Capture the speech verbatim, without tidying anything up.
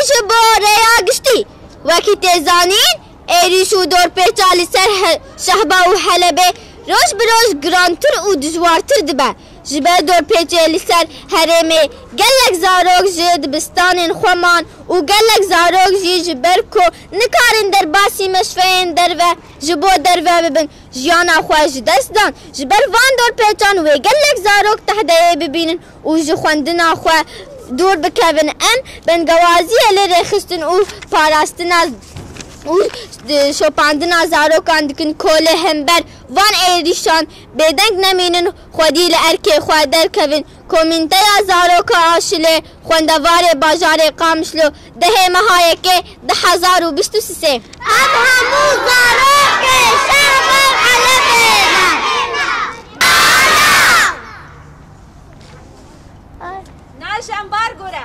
Ji bo rêya giştî, wekî tê zanîn, êrîş û dorpêça li ser He-, Şehba û Helebê roj bi roj girantir û dijwartir dibe. Ji ber dorpêçê li ser herêmê gelek zarok ji dibistanên xwe man û gelek zarok jî ji ber ku nikarin derbasî meşfeyên derve ji bo derve bibin, jiyana xwe ji dest dan. Ji ber van dorpêçan wê gelek zarok tehdeyê bibînin û ji xwendina xwe dûr bikevin. Em bengewaziyê li rêxistin û parastina û şopandina zarokan dikin ku li hember van êrîşan bêdeng nemînin, xwedî li erkê xwe derkevin. Komîteya Zaroka Aşilê, xwendevarê bajarê Qamişlo, dehê meha yekê du hezar û bîst û sê. Ev hemû zarokê Şehba û Helebê ne. Najem bar gore.